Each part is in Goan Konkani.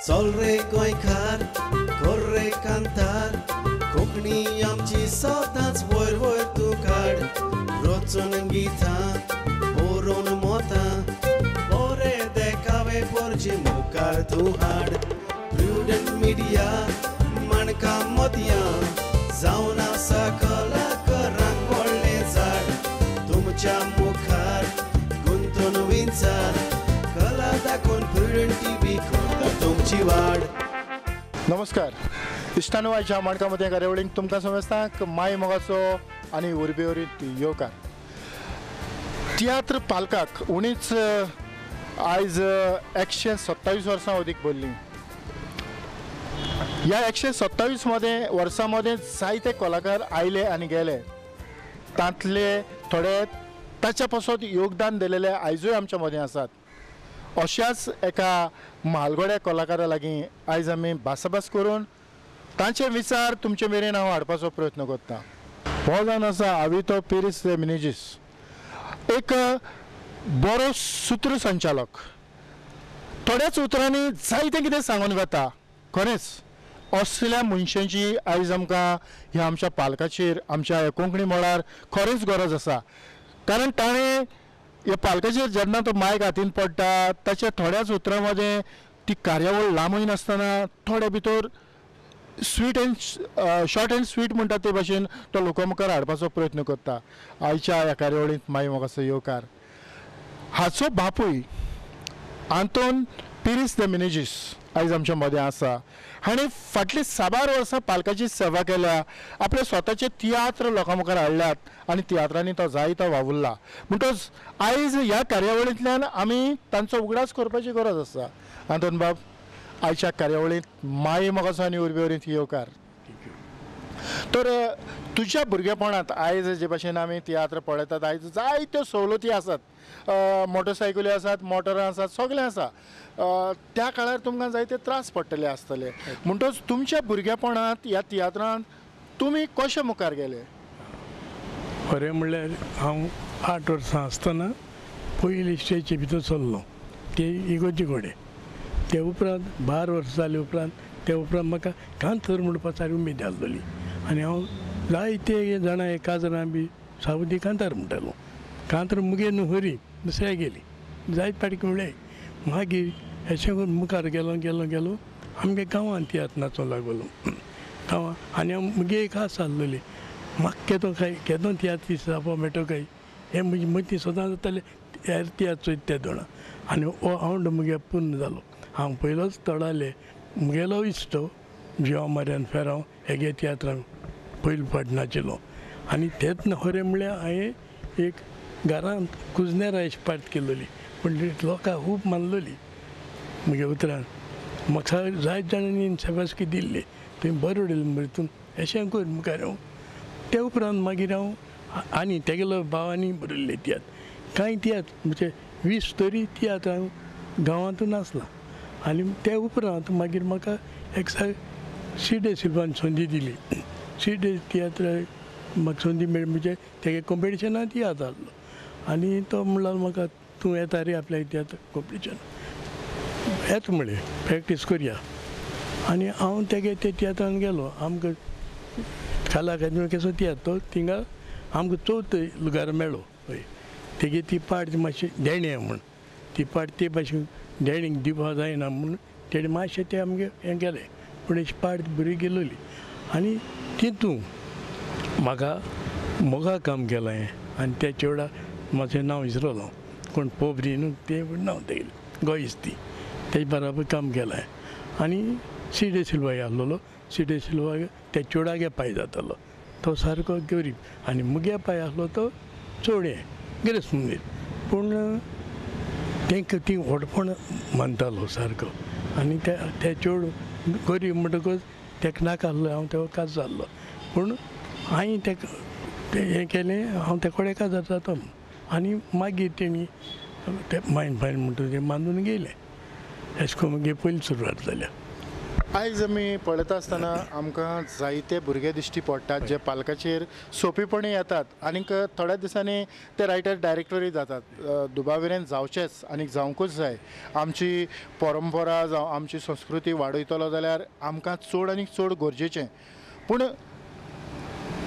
चल रे गोंयकार कर रे कांतार कोंकणी आमची सदांच वयर वयर तूं काड रचून गितां बरोवन मोतां बरे देखावे पोरचे मुखार तूं हाड प्रुडंट मिडिया माणकां मोतयां जावन आसा कलाकारांक व्हडलें झाड तुमच्या मुखार गुंतून विंचार कला दाखोवन प्रुडंट टीव्ही करता तुमची वाड. नमस्कार इश्टानो, आयच्या माणकां मदें कार्यावळींक तुमकां समजता माय मोगाचो आनी उर्बेवरीत येवकार. तियात्र पालकाक उणीच आयज 127 वर्सां अदीक भरलीं. ह्या 127 मदें वर्सां मदें जायते कलाकार आयले आनी गेले. तांतले थोडे ताच्या पासत योगदान दिलेले आयजूय आमच्या मदें आसात. अशाच एका म्हालगड्या कलाकारा लागीं आयज आमी भासाभास करून तांचे विचार तुमचे मेरेन हांव हाडपाचो प्रयत्न करता. हो जावन आसा आवितो पिरीस दे मिनेजीस, एक बरो सूत्रसंचालक. थोड्याच उतरांनी जायतें कितें सांगून वता. खरेंच असल्या मनशांची आयज आमकां ह्या आमच्या पालकाचेर, आमच्या कोंकणी मळार खरेंच गरज आसा. कारण ताणें ह्या पालकाचेर जेन्ना तो मायक हातीन पडटा ताच्या थोड्याच उतरां मदें ती कार्यावळ लांबय नासतना थोडे भितर sweet and short and sweet म्हणटा ते भाशेन तो लोकां मुखार हाडपाचो प्रयत्न करता. आयच्या ह्या कार्यावळींत माई मोगाचो येवकार. हाचो बापूय आंतोन पिरीस दे मिनेजीस आयज आमच्या मदें आसा. हाणें फाटलीं साबार वर्सां पालकाची सेवा केल्या, आपले स्वताचे तियात्र लोकां मुखार हाडल्यात आनी तियात्रांनी तो जायतो वावुरला. म्हणटकच आयज ह्या कार्यावळींतल्यान आमी तांचो उगडास करपाची गरज आसा. आंतोन बाब, आयच्या कार्यावळींत माई मोगाचो आनी उर्बेवरीत येवकार. तर तुज्या भुरगेपणांत आयज जे भाशेन आमी तियात्र पळयतात, आयज जायत्यो सवलती आसात, मोटरसायकली आसात, मोटरां आसात, सगळें आसा. त्या काळार तुमकां जायते त्रास पडटले आसतले. म्हणटकच तुमच्या भुरगेपणांत ह्या तियात्रांत तुमी कशे मुखार गेले? खरें म्हणल्यार हांव 8 वर्सां आसतना पयली स्टेजी भितर चल्लो ते इगोर्जी कडेन. ते उपरांत 12 वर्सां जाले उपरांत ते उपरांत म्हाका कांतर म्हणपा सारकी उमेद आसलेली आनी हांव जायते जाणां काजरां बी सावदी कांतार म्हणटालो. कांतर मुगे न्हू खरी दुसऱ्या गेली जायत पाटी म्हणलें. मागीर अशें करून मुखार गेलो गेलो गेलो आमगे गांवांत तियात्र नाचोंक लागलो गांवां. आनी हांव मुगे एक आस आसलेली म्हाका केदो काय केदो तियात्र जावपा मेळटो काय हें म्हजी मती सदां जातालें हेर तियात्र चोयता ते दोणां. आनी हो आवड मुगे पूर्ण जालो. हांव पयलोच तोडाले मुगेलो इश्टो जिवा मार्यान फेरांव हेगे तियात्रांक पयलो फावट नाचिल्लो. आनी तेच खरें म्हणल्यार हांवें एक घरांत कुजनेरा अशी पार्ट केल्ली पूण लोकांक खूब मानलेली मुगे उतरान. म्हाका जायत जाणांनी शाबासकी दिल्ली तुवें बरें उडयलें मरे तूं अशें कर मुखार. हांव ते उपरांत मागीर हांव आनी तेगेलो भावांनी बरयल्ले तियात्र कांय तियात्र म्हणजे 20 तरी तियात्र हांव गांवांतूच नासला. आनी ते उपरांत मागीर म्हाका एक सी डे सिल्वान संदी दिली. सी डे तियात्र म्हाका संदी मेळ्ळी म्हणजे तेगे कॉम्पिटिशनान तियात्र आहलो आनी तो म्हणलो म्हाका तूं येता रे आपल्या तियात्र कॉम्पिटिशन येता म्हळें प्रॅक्टीस करया. आनी हांव तेगे ते तियात्रान गेलो. आमकां खाला अकादमी कसो तियात्र तो थिंगा आमकां चवथ लुगार मेळ्ळो. हय तेगे ती पार्ट मातशी देणें म्हूण ती पार्ट ते भाशेन देणीक दिवपा जायना म्हूण तेणें मातशें तें आमगे हें केलें पूण अशी पार्ट बरी गेलोली. आनी तितून म्हाका मोगा काम केलां हें आनी त्या चेवडा म्हाजें नांव विसरलो कोण पोबरी न्हू तें नांव तेगेलें गोयस ती तेजे बराबर काम केलां. आनी सी डे सिल्वा आहलोलो. सी डे सिल्वा त्या चेवडागे पांय जातालो तो सारको गरीब आनी मुगे पांय आहलो तो चोड हें गिरेस्त मनीस पूण तांकां ती व्हडपण मानतालो सारको. आनी ते चेडू गरीब म्हणटकच ताका नाका आहलो हांव तेका काज जाल्लो पूण हांवें ताका हें केलें हांव ते कडेन काजार जाता म्हूण. आनी मागीर तेणी ते मायन फायन म्हणटा तें मानून गेलें. अशें करून मागीर पयली सुरवात जाल्या. आयज आमी पळयता आसतना आमकां जायते भुरगे दिश्टी पडटात जे पालकाचेर सोंपेपणी येतात आनीक थोड्या दिसांनी ते रायटर डायरेक्टरूय जातात. दुबाविरेन जावचेच आनीक जावंकूच जाय. आमची परंपरा जावं आमची संस्कृती वाडयतलो जाल्यार आमकां चड आनीक चड गरजेचें. पूण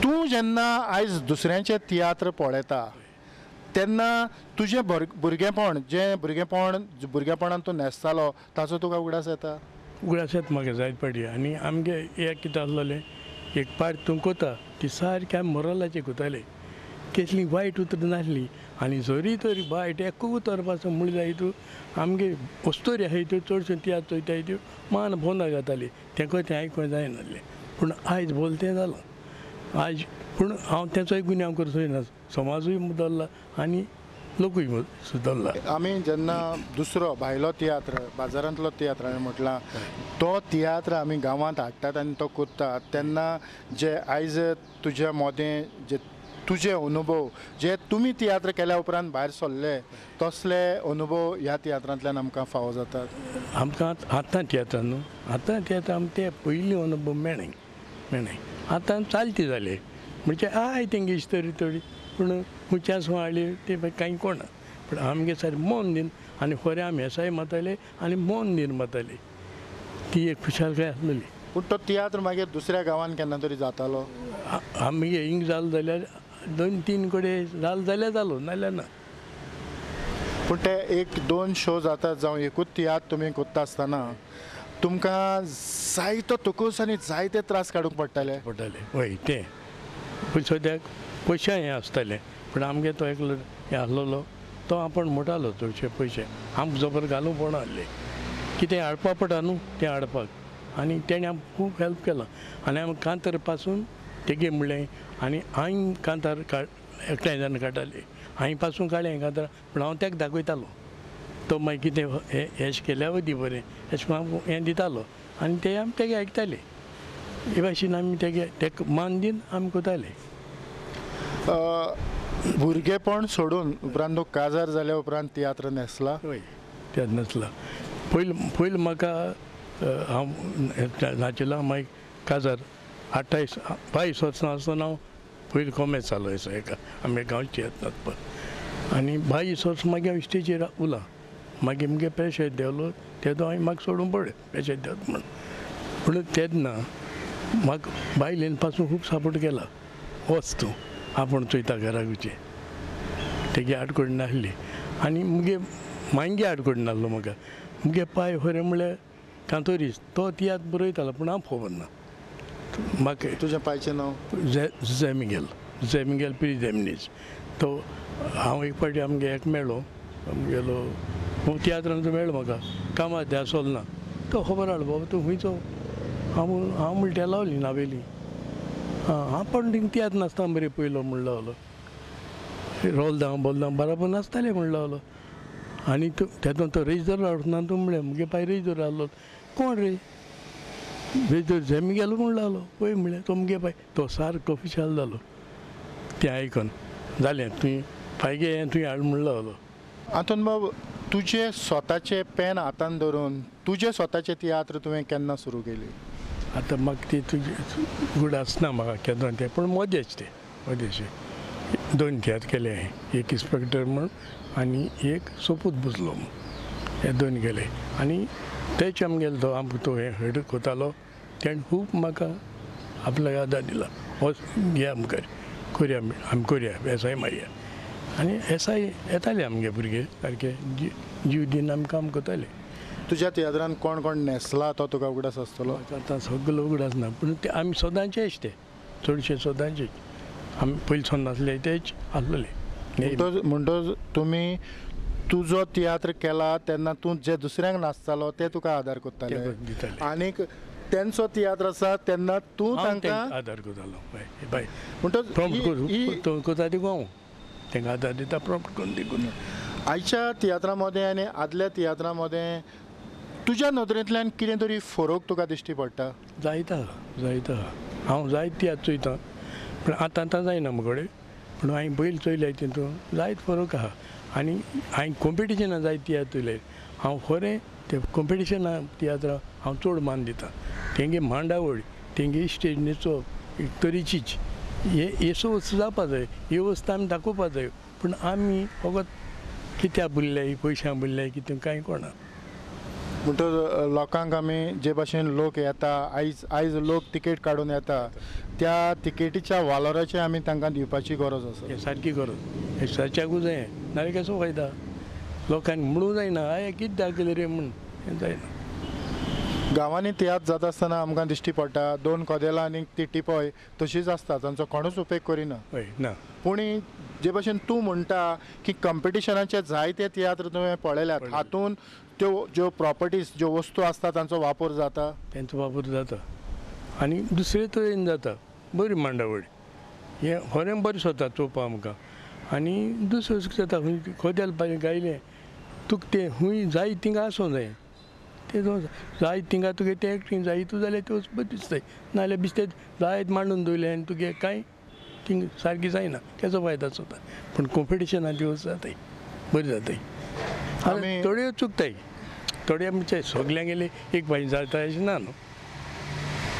तूं जेन्ना आयज दुसऱ्यांचे तियात्र पळयता तेन्ना तुजें भुरगेपण जें भुरगेपणान तूं न्हेसतालो ताचो तुका उगडास येता? उगडास येता म्हाका जायत पाटी. आनी आमगे एक कितें आसलेलें एक पार्ट तूं कोता ती सारकी आमी मोरलाचेर कोताले, केसली वायट उतरां नासली आनी जरी तरी वायट एक उतर पासून म्हणल्यार जाय तूं आमगे वस्तोरी आसाय त्यो चडश्यो तियात्र चोयताय त्यो मान बोंदा घाताली, तें तें आयकोंक जायनासलें. पूण आयज बोल तें जालां आयज. पूण हांव तेचोय गुन्यांव करचो ना, समाजूय बदल्ला आनी लोकूय सुदरला. आमी जेन्ना दुसरो भायलो तियात्र बाजारांतलो तियात्र हांवें म्हटलां तो तियात्र आमी गांवांत हाडटात आनी तो करतात तेन्ना जे आयज तुज्या मोदें जे तुजे अनुभव जे तुमी तियात्र केल्या उपरांत भायर सरले तसले अनुभव ह्या तियात्रांतल्यान आमकां फावो जातात. आमकां आतां तियात्रान न्हू आतां तियात्र आमकां ते पयलीं अनुभव मेळ्ळे मेळ्ळे आतां चालती जाले म्हणजे आहाय तेंगे तरी थोडी पूण खंयच्यान हाडली ते कांय कोणा. पूण आमगे सारकें मन दिवन आनी खरें आमी हेसाय मारताले आनी मन दिवन मारताले, ती एक खुशालकाय आसलेली. पूण तो तियात्र मागीर दुसऱ्या गांवांत केन्ना तरी जातालो? आमगे हिंग जालो जाल्यार 2-3 कडेन जालो जाल्यार जालो, नाल्यार ना. पूण ते 1-2 शो जातात जावं एकूच तियात्र तुमी कोत्ता आसतना तुमकां जायतो तुकूस आनी जायते त्रास काडूंक पडटाले? पडटाले हय. तें पूण सद्याक पयशे हें आसतालें पूण आमगे तो एकलो हें आसलेलो तो आपूण मोटालो चडशे पयशे आमकां जबर घालूंक पडना आसलें, कितें हाडपा पडटा न्हू तें हाडपाक. आनी तेणें आमकां खूब हेल्प केलां. आनी आमी कांतार पासून तेगे म्हणलें आनी हांवें कांतार एकठांय जावन काडटाले, हांवें पासून काडलें कांतार पूण हांव तेका दाखयतालो, तो मागीर कितें हेश केल्यार दी बरें अशें करून हें दितालो आनी ते आमी तेगे आयकताले. हे भाशेन आमी तेगे तेका मान दिवन आमी कोताले. भुरगेपण सोडून उपरांत तो काजार जाल्या उपरांत तियात्र न्हेसला? हय तियात्र न्हेसला. पयलीं पयलीं म्हाका हांव नाचिल्लो मागीर काजार 28-22 वर्सां आसतना हांव पयलीं कोमेस जालो असो एका आमगे गांवचे नाचपाक आनी 22 वर्सां मागीर हांव स्टेजीर उरलां. मागीर मुगे प्रेशर देंवलो तेदो हांवें म्हाका सोडूंक पडलें प्रेशर देंवता म्हूण. पूण तेन्ना म्हाका बायलेन पासून खूब सपोर्ट केला, वच तूं आपूण चोयता घराक वचें, तेगे आडकोड नासली. आनी मुगे मांगे आडकोड नासलो म्हाका. मुगे पाय खरें म्हणल्यार कांतोरीस तो तियात्र बरयतालो पूण हांव खबर ना म्हाका. तुज्या पायचें नांव? झेमिगेल, झेमिगेल प्रिजेमनीस. तो हांव एक फावटी आमगे एक मेळ्ळो आमगेलो तियात्रान तो मेळ्ळो म्हाका कामाक ध्यासोल ना, तो खबर हाडलो बाबा तूं खंयचो? हांव हांव म्हणटा लावली नावेली. आं हांव पण थिंग तियात्र नासता मरे पयलो म्हणलो आहलो, रोलदां बोलदां बराबर नासतालें म्हणलो आहलो. आनी तूं तेतून तो रेजदोर हाडना तूं म्हणलें मुगे पाय रेजदोर आहलो. कोण रे रेजदोर? झेमिगेलो म्हणलो आहलो. पळय म्हणलें तो मुगे पाय तो सारको खुशाल जालो तें आयकून. जालें तुवें पायगे हें तुवें हाड म्हणलो आहलो. आंतोन बाब, तुजे स्वताचे पेन हातान धरून तुजे स्वताचे तियात्र तुवें केन्ना सुरू केली? आतां म्हाका ती तुजी उगडास ना म्हाका केन्ना तें, पूण मदेच तें मदेशे 2 तियात्र केले हांवें, एक इन्स्पेक्टर म्हूण आनी एक सोपूत बसलो म्हूण, हे 2 केले. आनी तेच आमगेलो तो आमकां तो हें हेड कोतालो तेणें खूब म्हाका आपल्याक आदार दिला, वच घे मुखार कोरया आमी कोरया एसआय मारया. आनी एसआय येताले आमगे भुरगे सारके जीव दिवन आमी काम करताले. तुज्या तियात्रान कोण कोण न्हेसला तो तुका उगडास आसतलो? आतां सगळो उगडास ना पूण ते आमी सदांचेच ते चडशे सदांचेच आमी पयलीं सावन नासले तेच आसलेले. म्हणटच तुमी तुजो तियात्र केला तेन्ना तूं जे दुसऱ्यांक नाचतालो ते तुका आदार करताले आनीक तेंचो तियात्र आसा तेन्ना तूं तांकां आदार करतालो. बाय म्हणटच प्रॉम्प्ट करता ती हांव तांकां आदार दिता प्रॉम्प्ट करून देखून. आयच्या तियात्रा मदें आनी आदल्या तियात्रा मदें तुज्या नदरेंतल्यान कितें तरी फरक तुका दिश्टी पडटा? जायता जायता. हांव जायत तियात्र चोयता पूण आतां आतां जायना म्हजे कडेन, पूण हांवें पयलीं चोयले तितून जायत फरक आहा. आनी हांवें कॉम्पिटिशनां जायत तियात्र चोयले, हांव खरें ते कॉम्पिटिशनां तियात्रां हांव चड मान दिता. तेंगे मांडावळ तेंगे स्टेज न्हेसप एक तरेचीच हे येसो वस्तू जावपा जाय, ह्यो वस्तू आमी दाखोवपा जाय. पूण आमी फकत कित्याक बुरल्याय पयशां बुरल्याय कितें कांय कोणा. म्हणटकच लोकांक आमी जे भाशेन लोक येता आयज आयज लोक तिकेट काडून येता त्या तिकेटीच्या वालोराचें आमी तांकां दिवपाची गरज आसा. हें सारकी गरज, हें सच्याकूच जाय, नाल्यार कसो फायदा लोकांनी म्हणूं जायना हांवें कितें दाखयलें रे म्हूण, हें जायना. गांवांनी तियात्र जाता आसतना आमकां दिश्टी पडटा 2 कदेलां आनी ती टिपय तशीच आसता, तांचो कोणूच उपेग करिना. हय ना. पूण जे भाशेन तूं म्हणटा की कंपिटिशनाचे जायते तियात्र तुवें पळयल्यात, हातून त्यो ज्यो प्रॉपर्टीज ज्यो वस्तू आसता तांचो वापर जाता, तांचो वापर जाता आनी दुसरे तरेन जाता. बरी मांडावळ हें खरें बरें सोता चोवपा आमकां. आनी दुसरें जाता खंय कदेल गायलें तुका तें खूंय जाय थिंगा आसूं जाय, तें जाय थिंगा तुगे तें एक्टींग जाय तूं जाल्यार त्यो बरें दिसताय, नाजाल्यार बिस्तें जायत मांडून दवरलें आनी तुगे कांय थिंग सारकी जायना, तेजो फायदो जाता. पूण कॉम्पिटिशनान दिवस जाताय बरें जाताय. आनी थोड्यो चुकताय, थोडे आमचे सगल्यांगेले एक भाशेन जाता अशें ना न्हू,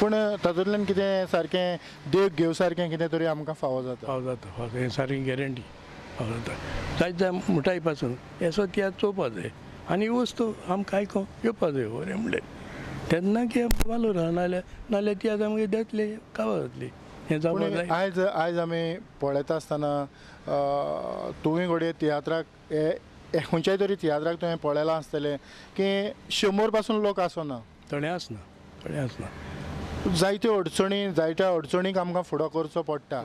पूण तातूंतल्यान कितें सारकें देख घेवं सारकें कितें तरी आमकां फावो जाता. फावो जाता, फावो हें सारकी गॅरंटी फावो जाता. जायत जाय मुठाय पासून येसो तियात्र चोवपा जाय आनी वस्तू आमकां आयकोंक येवपा जाय बरें म्हणल्यार तेन्ना की आमकां वालोर आहा, नाल्यार नाल्यार तियात्र आमगे देतले काबार जातली. हें जावपा जाय. आयज आयज आमी पळयता आसतना तुवें घडये तियात्राक खंयच्याय तरी तियात्राक तुवें पळयलां आसतलें की 100 पासून लोक आसना, थोडे आसना, थोडे आसना. जायत्यो अडचणी, जायत्या अडचणींक आमकां फुडो करचो पडटा.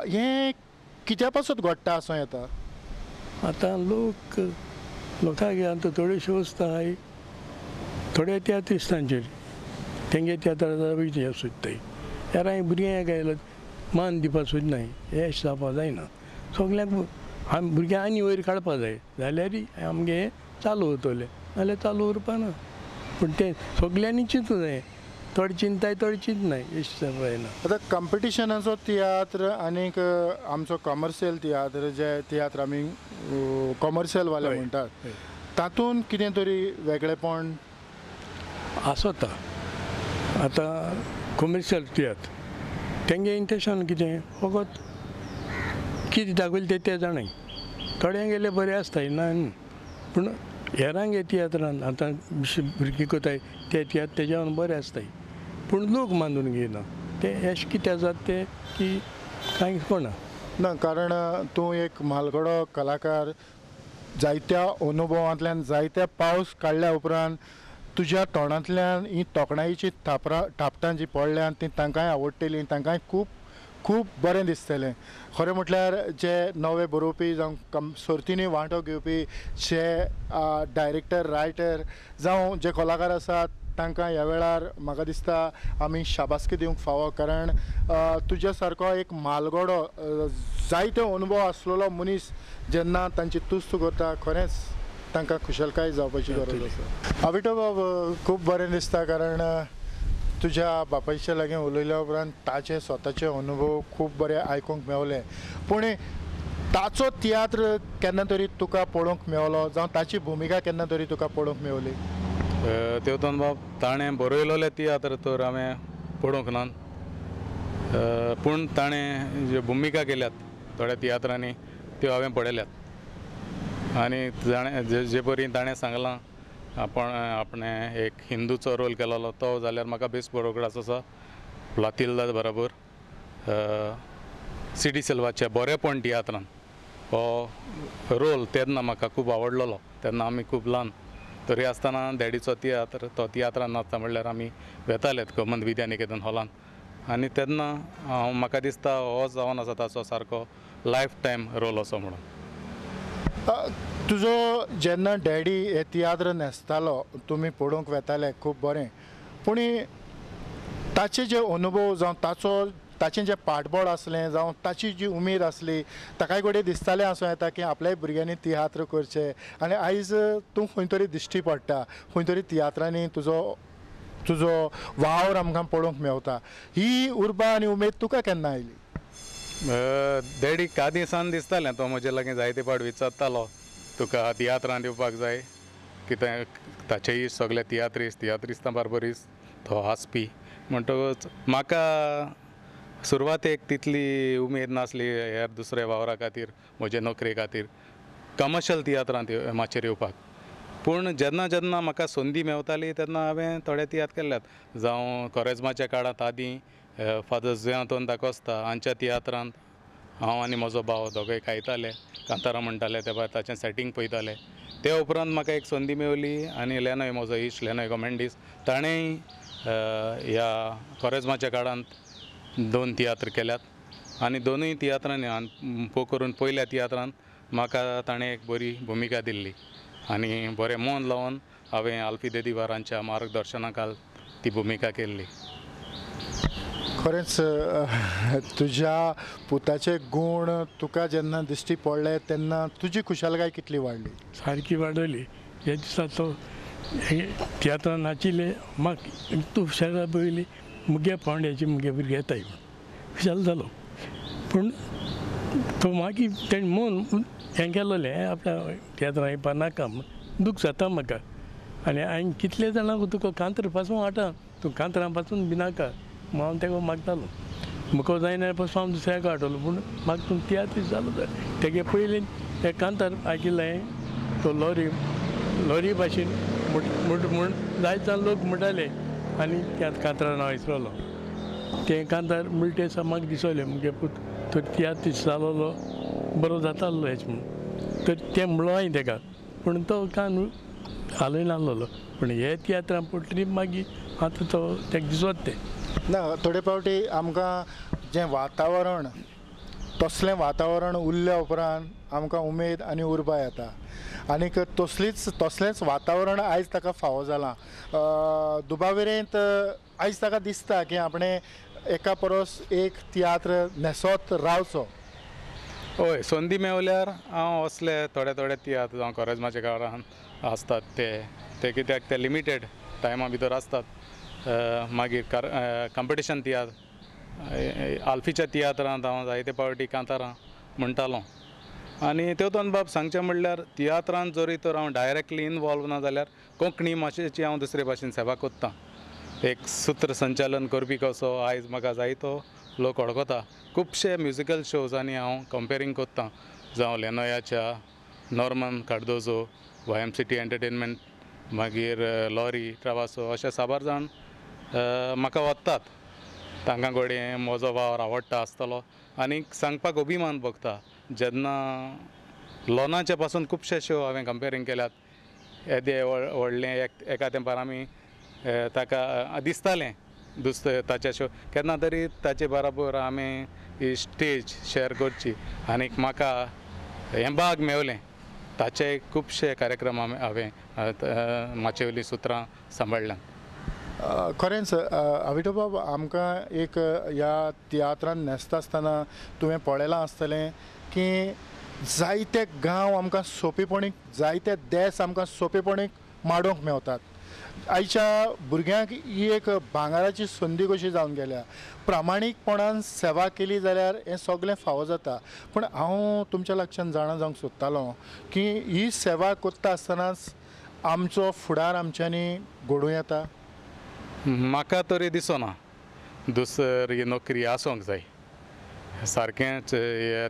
हें कित्या पासत घडटा आसूं येता? आतां लोक लोकांक आतां थोड्योश्यो वस्तू आहाय थोड्या तियात्रिस्तांचेर तेंगे तियात्रां वयचे सोदताय, हेरांय भुरग्यांक आयलो मान दिवपा सोदनाय, हें अशें जावपा जायना. सगल्यांक आमी भुरग्यांक आनी वयर काडपा जाय जाल्यार आमगे चालू उरतलें, नाल्यार चालू उरपा ना. पूण तें सगल्यांनी चिंतूं जाय, थोडे चिंताय थोडे चिंतनाय अशें जावपा जायना. आतां कंपिटिशनाचो तियात्र आनीक आमचो कॉमर्शियल तियात्र, जे तियात्र आमी कॉमर्शियल वाले म्हणटात तातूंत कितें तरी वेगळेपण आसता. आतां कॉमर्शियल तियात्र तेंगे इंटेशन कितें फकत कितें दाखयलें तें ते जाणाय, थोड्यांक गेले बरें आसताय ना न्हू, पूण हेरांगे तियात्रान आतां भुरगीं कोताय ते तियात्र तेज्यान बरें आसताय, पूण लोक मानून घेयना तें अशें कित्याक जाता तें की कांय कोणा ना. कारण तूं एक म्हालगडो कलाकार, जायत्या अनुभवांतल्यान जायत्या पावस काडल्या उपरांत तुज्या तोंडांतल्यान ही तोखणायेची थापटां जी पडल्यात ती तांकांय आवडटली, तांकांय खूब खूब बरें दिसतलें. खरें म्हटल्यार जे नवे बरोवपी जावं सर्तींनी वांटो घेवपी जे डायरेक्टर रायटर जावं जे कलाकार आसात तांकां ह्या वेळार म्हाका दिसता आमी शाबासकी दिवंक फावो, कारण तुज्या सारको एक म्हालगडो जायते अनुभव आसलेलो मनीस जेन्ना तांची तुस्त करता खरेंच तांकां खुशालकाय जावपाची गरज आसा. अविटो बाब, खूब बरें दिसता कारण तुज्या बापायच्या लागीं उलयल्या उपरांत ताचे स्वताचे अनुभव खूब बरे आयकूंक मेवले. पूण ताचो तियात्र केन्ना तरी तुका पळोवंक मेवलो जावं ताची भुमिका केन्ना तरी तुका पळोवंक मेवली? तेवतन बाब, ताणें बरयलेले तियात्र तर हांवें पळोवंक ना, पूण ताणें ज्यो भुमिका केल्यात थोड्या तियात्रांनी त्यो हांवें पळयल्यात. आनी ताणें जे परी ताणें सांगलां आपण आपणें एक हिंदूचो रोल केलेलो तो जाल्यार म्हाका बेस बरो उगडास आसा. लातिल्दा बराबर सी डी सिल्वाच्या बरेपण तियात्रान हो रोल तेन्ना म्हाका खूब आवडलेलो. तेन्ना आमी खूब ल्हान तरी आसतना डॅडीचो तियात्र तो तियात्रान नाचता म्हणल्यार आमी वेतालेत गोमंत विद्या निकेतन हॉलान, आनी तेन्ना हांव म्हाका दिसता हो जावन आसा ताचो सारको लायफ टायम रोल असो म्हणून. तुजो जेन्ना डॅडी हे तियात्र न्हेसतालो तुमी पळोवंक वेताले खूब बरें, पूण ताचे जे अनुभव जावं ताचो ताचें जें पाठबळ आसलें जावं ताची जी उमेद आसली ताकाय घडये दिसतालें आसूं येता की आपल्याय भुरग्यांनी तियात्र करचे, आनी आयज तूं खंय तरी दिश्टी पडटा, खंय तरी तियात्रांनी तुजो तुजो वावर आमकां पळोवंक मेवता. ही उर्बा आनी उमेद तुका केन्ना आयली? डॅडीक आदीं सावन दिसतालें, तो म्हजे लागीं जायते फावट विचारतालो तुका तियात्रां दिवपाक जाय कितें, ताचेय सगळे तियात्रिस्तां बारबरीस तो आसपी. म्हणटकूच म्हाका सुरवातेक तितली उमेद नासली हेर दुसऱ्या वावरा खातीर, म्हजे नोकरे खातीर कमर्शियल तियात्रांत माचयेर येवपाक. पूण जेन्ना जेन्ना म्हाका संदी मेवताली तेन्ना हांवें थोडे तियात्र केल्यात. जावं कोरेज्माच्या काळांत आदीं फादर जुझे आंतोन दाकोस्ता हांच्या तियात्रांत हांव आनी म्हजो भाव दोगूय गायताले, कांतारां म्हणटाले, ते भायर ताचें सेटींग पळयताले. ते उपरांत म्हाका एक संदी मेवली आनी लेनोय म्हजो इश्ट लेनोय गोमेंडीस ताणेंय ह्या कोरेज्माच्या काळांत 2 तियात्र केल्यात आनी दोनूय तियात्रांनी पो करून पयल्या तियात्रांत म्हाका ताणें एक बरी भुमिका दिल्ली आनी बरें मन लावन हांवें आल्फी देदीवार हांच्या मार्गदर्शना खाल ती भुमिका केल्ली. खरेंच तुज्या पुताचे गूण तुका जेन्ना दिश्टी पडले तेन्ना तुजी खुशालकाय कितली वाडली? सारकी वाडयली. ह्या दिसा तो तियात्रान नाचिल्ले म्हाका तूं खुशालकाय पळयली मुगे पावंड्याची मुगे भुरगे येताय म्हूण खुशाल जालो. पूण तो मागीर तेणें मन हें केलोलें आपल्या तियात्रां येवपा नाका म्हूण दूख जाता म्हाका. आनी हांवें कितले जाणांक तुका कांतर पासून वाटा, तूं कांतरां पासून भिनाका म्हूण हांव तेका मागतालो. म्हाका जायना पासून हांव दुसऱ्याक वाटलो, पूण म्हाका तूं तियात्र जालो जाय. तेगे पयलीं एक कांतार आयकिल्लें हांवें, तो लॉरी लॉरी भाशेन म्हूण जायते जाण लोक म्हणटाले आनी त्या कांतरां नांव विसरलो. तें कांतार म्हणटा दिसा म्हाका दिसलें मुगे पूत तर तियात्र जालोलो बरो जातालो हेच म्हूण, तर तें म्हणलो हांवें तेका, पूण तो कान हालयनासलो. पूण हे तियात्रां पडटली मागीर आतां तो तेका दिसत तें ना. थोडे फावटी आमकां जें वातावरण तसलें वातावरण उरल्या उपरांत आमकां उमेद आनी उर्बा येता आनीक तसलीच तसलेंच वातावरण आयज ताका फावो जालां. दुबाविरेंत आयज ताका दिसता की आपणें एका परस एक तियात्र न्हेसत रावचो. हय, संदी मेवल्यार हांव असले थोडे थोडे तियात्र जावं कोरेज्माच्या काळान आसतात ते ते कित्याक ते लिमिटेड टायमा भितर आसतात. मागीर कंपिटिशन तियात्र आल्फीच्या तियात्रांत हांव जायते फावटी कांतारां म्हणटालो. आनी तेवतोन बाब सांगचें म्हणल्यार तियात्रांत जरी तर हांव डायरेक्टली इनवॉल्व ना जाल्यार कोंकणी भाशेची हांव दुसरे भाशेन सेवा कोत्तां. एक सूत्र संचालन करपी कसो आयज म्हाका जायतो लोक वळखता. खुबशे म्युजिकल शोजांनी हांव कंपेरींग कोत्तां, जावं लेनोयाच्या Norman Cardozo, Y M city entertainment, मागीर लॉरी ट्रावासो, अशे साबार जाण म्हाका वतात. तांकां घडये म्हजो वावर आवडटा आसतलो आनी सांगपाक अभिमान भोगता. जेन्ना लोनाचे पासून खुबशे शो हांवें कंपेरींग केल्यात, येदे व्हडलें एका तेंपार आमी ताका दिसतालें दुसरे ताचे शो केन्ना तरी ताचे बराबर आमी ही स्टेज शेअर करची आनीक म्हाका हें भाग मेवलें. ताचे खुबशे कार्यक्रम हांवें माचये वयलीं सुत्रां सांबाळ्ळ्यांत. खरेंच आविटो बाब, आमकां एक ह्या तियात्रान न्हेसता आसतना तुवें पळयलां आसतलें की जायते गांव आमकां सोंपेपणी, जायते देश आमकां सोंपेपणी माडोवंक मेवतात. आयच्या भुरग्यांक ही एक भांगराची संदी कशी जावन गेल्या. प्रामाणीकपणान सेवा केली जाल्यार हें सगळें फावो जाता. पूण हांव तुमच्या लागच्यान जाणा जावंक सोदतालो की ही सेवा करता आसतनाच आमचो फुडार आमच्यांनी घडोवं येता? म्हाका तरी दिसना दुसरी नोकरी आसूंक जाय. सारकेंच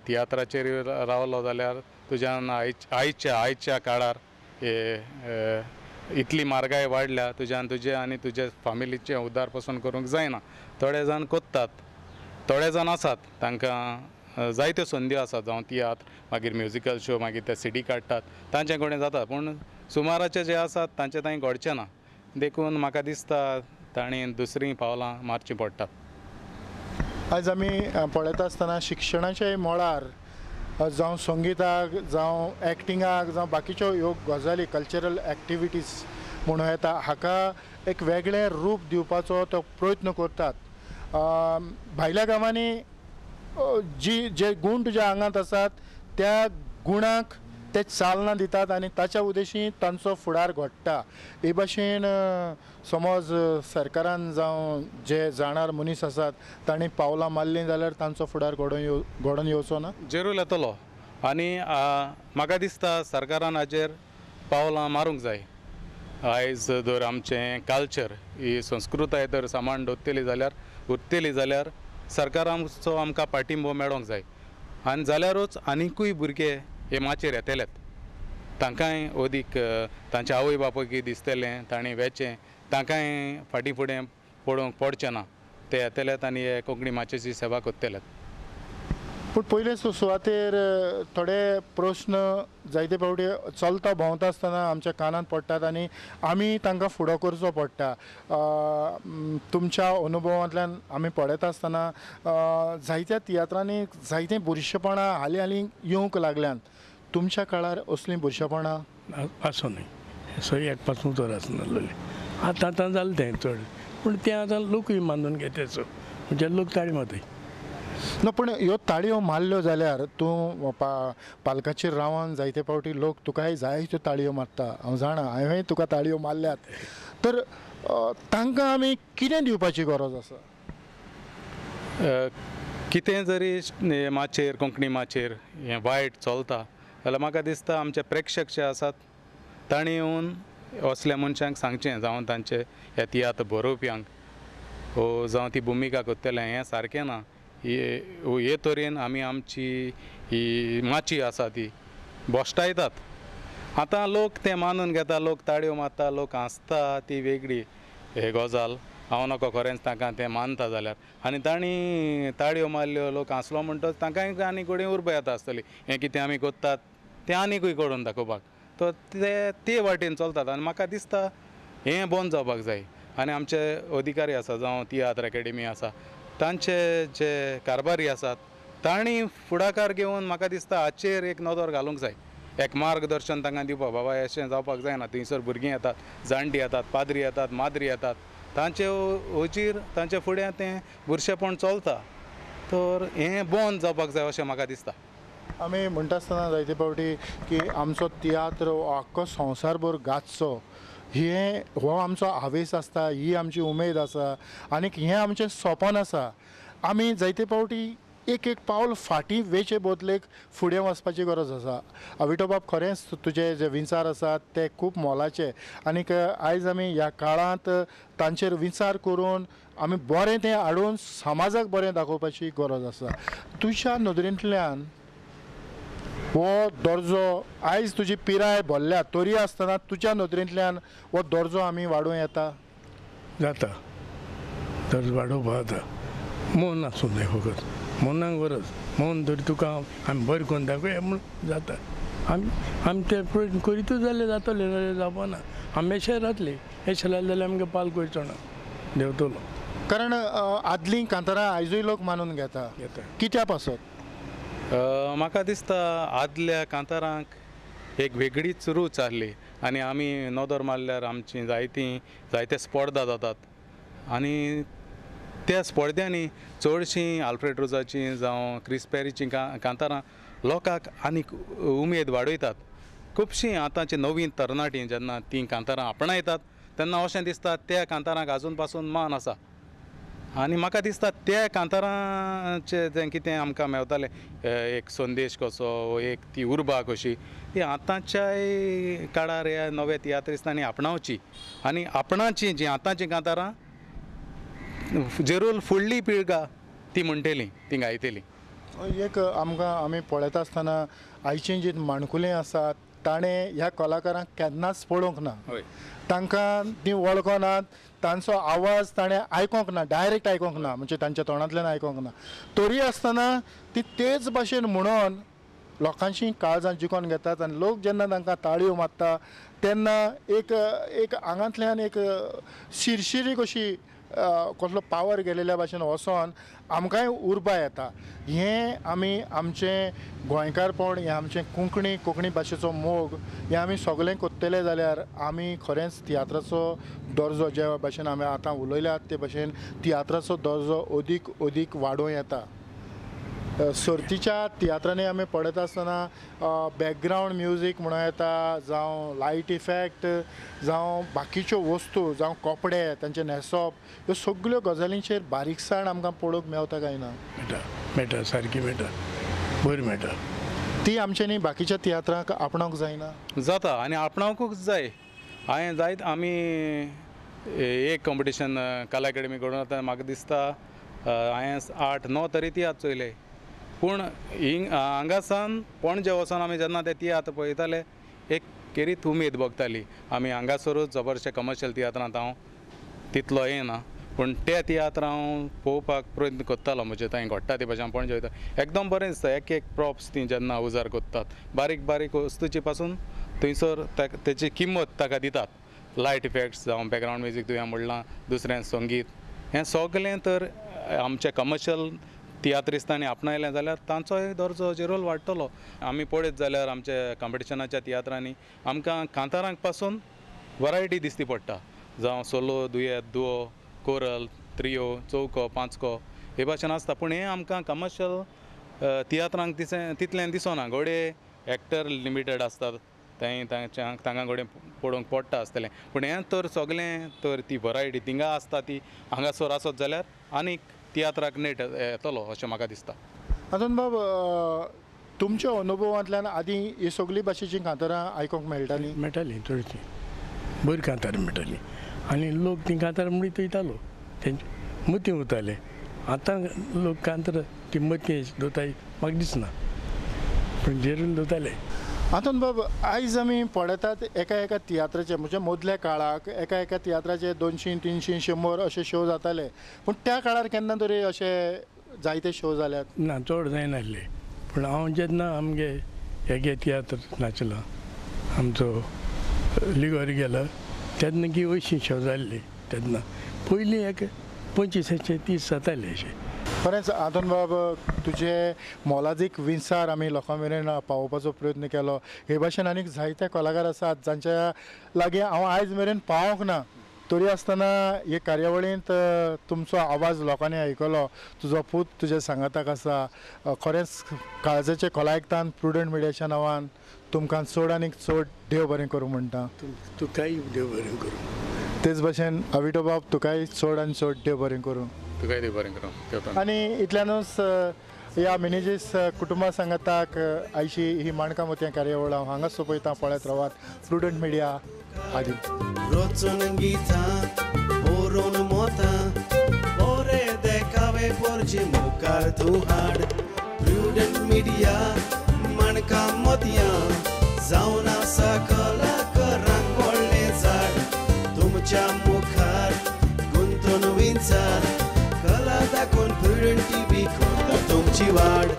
तियात्राचेर रावलो जाल्यार तुज्यान आयच्या आयच्या काळार हे इतली म्हारगाय वाडल्या, तुज्यान तुजें आनी तुजे फामिलीचें उद्धार पसून करूंक जायना. थोडे जाण कोत्तात, थोडे जाण आसात तांकां जायत्यो संदी आसात, जावं तियात्र, मागीर म्युजिकल शो, मागीर ते सिडी काडटात, तांचे कडेन जाता. पूण सुमाराचे जे आसात तांचे तांणी घडचें ना. देखून म्हाका दिसता तांणी दुसरीं पावलां मारचीं पडटात. आयज आमी पळयता आसतना शिक्षणाच्या मळार जावं संगिताक, जावं एक्टिंगाक, जावं बाकीच्यो ह्यो गजाली कल्चरल एक्टिविटीज म्हणूं येता, हाका एक वेगळें रूप दिवपाचो तो प्रयत्न करतात. भायल्या गांवांनी जी जे गूण तुज्या आंगांत आसात त्या गुणाक ते चालना दितात आनी ताच्या उद्देशी तांचो फुडार घडटा. हे भाशेन समज सरकारान जावं जे जाणार मनीस आसात तांणी पावलां मारलीं जाल्यार तांचो फुडार घडोवन येवचो ना? जरूर येतलो. आनी म्हाका दिसता सरकारान हाजेर पावलां मारूंक जाय. आयज जर आमचें कल्चर ही संस्कृताय तर सामान दवरतली जाल्यार उरतली जाल्यार सरकाराचो आमकां पाठिंबो मेळोंक जाय आनी जाल्यारूच आनिकूय भुरगे हे माचयेर येतलेत, तांकांय अदीक तांच्या आवय बापूयक दिसतलें तांणी वेचें, तांकांय फाटीं फुडें पडोवंक पडचें ना, ते येतलेत आनी हे कोंकणी माचयेची सेवा करतलेत. पूण पयले सुवातेर थोडे प्रस्न जायते फावटी चलता भोंवता आसतना आमच्या कानांत पडटात आनी आमी तांकां फुडो करचो पडटा. तुमच्या अनुभवांतल्यान आमी पळयता आसतना जायत्या तियात्रांनी जायते बुरशेपणां हालीं हालीं येवंक लागल्यात. तुमच्या काळार असलीं बुरशेपणां आसूं न्हय, सय एक पासून तर आसनासलें. आतां आतां जालें तें चड, पूण तें आतां लोकूय मानून घेता सो म्हणजे लोक ताळी मारताय ना. पूण ह्यो ताळयो मारल्यो जाल्यार तूं पालकाचेर रावन जायते फावटी लोक तुकाय जायत्यो ताळयो मारता, हांव जाणा, हांवेंय तुका ताळयो मारल्यात. तर तांकां आमी कितें दिवपाची गरज आसा? कितें जरी माचयेर कोंकणी माचयेर हें वायट चलता जाल्यार म्हाका दिसता आमचे प्रेक्षक जे आसात तांणी येवन असल्या मनशांक सांगचें, जावं तांचे हे तियात्र बरोवप्यांक वो जावं ती भुमिका करतलें हें सारकें ना, हे तरेन आमी आमची ही माची आसा ती भश्टायतात. आतां लोक तें मानून घेता, लोक ताळयो मारता, लोक हांसता, ती वेगळी हे गजाल. हांव नको खरेंच तांकां तें मानता जाल्यार आनी तांणी ताळयो मारल्यो, लोक हांसलो म्हणटच तांकांय आनी कडेन उर्बा येता आसतली, हें कितें आमी करतात तें आनीकूय करून दाखोवपाक. तर ते ते वाटेन चलतात आनी म्हाका दिसता हें बंद जावपाक जाय. आनी आमचे अधिकारी आसा, जावं तियात्र एकेडमी आसा, तांचे जे कारभारी आसात तांणी फुडाकार घेवन म्हाका दिसता हाचेर एक नदर घालूंक जाय, एक मार्गदर्शन तांकां दिवपाक, बाबा अशें जावपाक जायना, थंयसर भुरगीं येतात, जाणटीं येतात, पाद्री येतात, माद्री येतात, तांचे वजीर तांचे फुडें तें बुरशेपण चलता, तर हें बंद जावपाक जाय अशें म्हाका दिसता. आमी म्हणटा आसतना जायते फावटी की आमचो तियात्र आख्खो संवसारभर गाजचो, हें हो आमचो हावेस आसता, ही आमची उमेद आसा आनीक हें आमचें सपन आसा. आमी जायते फावटी एक एक पावल फाटीं वेचे बदलेक फुडें वचपाची गरज आसा. अविटो बाब, खरेंच तुजे जे विचार आसात ते खूब मोलाचे आनीक आयज आमी ह्या काळांत तांचेर विचार करून आमी बरें तें हाडून समाजाक बरें दाखोवपाची गरज आसा. तुज्या नदरेंतल्यान हो दर्जो आयज तुजी पिराय भरल्या तरी आसतना तुज्या नदरेंतल्यान हो दर्जो आमी वाडोवं येता? जाता, दर्जो वाडोवपा जाता. मौन आसूं जाय, फकत मौनाक गरज, मौन तरी तुका आमी बरें करून दाखोवया म्हूण जाता. आमी आमी ते प्रयत्न करीतूच जाल्यार जातलें, नाजाल्यार जावपाना. आमी अशें जातलें, अशें जालें जाल्यार आमकां पाल करचो ना, देंवतलो. कारण आदलीं कांतारां आयजूय लोक मानून घेता, कित्या पासत? म्हाका दिसता आदल्या कांतारांक एक वेगळीच रूच आसली आनी आमी नदर मारल्यार आमची जायते स्पर्धा जातात आनी त्या स्पर्ध्यांनी चडशीं आल्फ्रेड रोजाचीं जावं क्रिस पेरीचीं कांतारां लोकांक आनीक उमेद वाडयतात. खुबशीं आतांची नवीन तरणाटीं जेन्ना तीं कांतारां आपणायतात तेन्ना अशें दिसता त्या कांतारांक आजून पासून मान आसा आनी म्हाका दिसता त्या कांतारांचें जें कितें आमकां मेवतालें एक संदेश कसो, एक ती उर्बा कशी, ती आतांच्याय काळार ह्या नव्या तियात्रिस्तांनी आपणावची आनी आपणाची जीं आतांचीं कांतारां जरूर फुडली पिळगा ती म्हणटली, ती गायतली. एक आमकां आमी पळयता आसतना आयचीं जीं माणकुलीं आसात ताणें ह्या कलाकारांक केन्नाच पळोवंक ना, तांकां तीं वळखनात, तांचो आवाज ताणें आयकोंक ना, डायरेक्ट आयकोंक ना, म्हणजे तांच्या तोंडांतल्यान आयकोंक ना, तरी आसतना ती तेच भाशेन म्हणून लोकांची काळजां जिखून घेतात आनी लोक जेन्ना तांकां ताळयो मारता तेन्ना एक एक आंगांतल्यान एक शिरशिरी कशी कसलो पावर गेलेल्या भाशेन वचोन आमकांय उर्बा येता. हें आमी आमचें गोंयकारपण, हें आमचें कोंकणी कोंकणी भाशेचो मोग, हें आमी सगळें करतले जाल्यार आमी खरेंच तियात्राचो दर्जो जे भाशेन आमी आतां उलयल्यात ते भाशेन तियात्राचो दर्जो अदीक अदीक वाडोवं येता. सर्तीच्या तियात्रांनी आमी पळयता आसतना बॅकग्रावंड म्युजीक म्हणूं येता, जावं लायट इफेक्ट, जावं बाकीच्यो वस्तू, जावं कपडे तांचे न्हेसप, ह्यो सगल्यो गजालींचेर बारीकसाण आमकां पळोवंक मेवता काय ना? मेळटा, मेळटा, सारकी मेळटा, बरी मेळटा. ती आमच्यांनी बाकीच्या तियात्रांक आपणावंक जायना? जाता आनी आपणावंकूच जाय. हांवें जायत आमी एक कॉम्पिटिशन कला अकेडमी घडोवन आतां म्हाका दिसता हांवें 8 9 तरी तियात्र चोयले. पूण हिंग हांगासान पणजे वचोन आमी जेन्ना ते तियात्र पळयताले एक खेरीत उमेद भोगताली. आमी हांगासरूच जबरशे कमर्शियल तियात्रांत हांव तितलो येना, पूण ते तियात्र हांव पळोवपाक प्रयत्न करतालो. म्हजे थंय घडटा ते भाशेन पणजे वयता एकदम बरें दिसता. एक एक प्रॉप्स ती जेन्ना उजार करतात बारीक बारीक वस्तूची पासून थंयसर तेची किंमत ताका दितात. लायट इफेक्ट्स जावं बॅकग्रावंड म्युजीक तुवें म्हणलां, दुसरें संगीत, हें सगळें तर आमच्या कमर्शियल तियात्रिस्तांनी आपणायलें जाल्यार तांचोय दर्जो जेरोल वाडटलो. आमी पळयत जाल्यार आमच्या कॉम्पिटिशनाच्या तियात्रांनी आमकां कांतारांक पासून वरायटी दिसती पडटा, जावं सोलो, दुयेत, दुओ, कोरल, त्रियो, चौको, पांचको हे भाशेन आसता. पूण हें आमकां कमर्शियल तियात्रांक तितलें दिसना. घडये एक्टर लिमिटेड आसतात, थंय तांकां घडये पळोवंक पडटा आसतलें. पूण हें तर सगळें तर ती वरायटी थिंगा आसता ती हांगासर आसत जाल्यार आनीक तियात्राक नेट येतलो अशें म्हाका दिसता. आंतोन बाब, तुमच्या अनुभवांतल्यान आदीं ही सगळीं भाशेचीं कांतारां आयकूंक मेळटालीं? मेळटालीं, चडशीं बरीं कांतारां मेळटालीं आनी लोक तीं कांतारां म्हणीत वयतालो, तेंचे मतीं उरताले. आतां लोक कांतारां ती मतीं दवरताय म्हाका दिसना, पूण जेरून दवरताले. आंतोन बाब, आयज आमी पळयतात एका एका तियात्राचे, म्हणजे मदल्या काळाक एका एका तियात्राचे 200 300 100 अशे शो जाताले, पूण त्या काळार केन्ना तरी अशे जायते शो जाल्यात? ना, चड जायनासले. पूण हांव जेन्ना आमगे हेगे तियात्र नाचला आमचो लिगोर गेला तेन्ना की 80 शो जाल्ली. तेन्ना पयलीं एक 25 30 जाताले अशें. खरेंच आंतोन बाब, तुजे मोलादीक विचार आमी लोकां मेरेन पावोवपाचो प्रयत्न केलो. हे भाशेन आनीक जायते कलाकार आसात जांच्या लागीं हांव आयज मेरेन पावोंक ना, तरी आसतना हे कार्यावळींत तुमचो आवाज लोकांनी आयकलो. तुजो पूत तुज्या सांगाताक आसा. खरेंच काळजाचे खोलायकतान प्रुडंट मिडियाच्या नांवान तुमकां चड आनीक चड देव बरें करूं म्हणटा. तुकाय देव बरें करूं. तेच भाशेन अविटो बाब, तुकाय चड आनी चड देव बरें करूं. तुकाय देव बरें करूं. आनी इतल्यानूच ह्या मिनेजीस कुटुंबा सांगाताक आयची ही माणकां मोतयां कार्यावळ हांव हांगाच सोंपयता. पळयत रावात प्रुडंट मिडिया. आदी रोचून गीतां बरोवन मोतां बरे देखावे पोरचे मुखार तूं हाड. प्रुडंट मिडिया माणकां मोतयां जावन आसा कलाकारांक व्हडलें झाड. तुमच्या मुखार गुंतून विचार कला दाखोवन प्रुडंट टीव्ही करता तुमची वाड.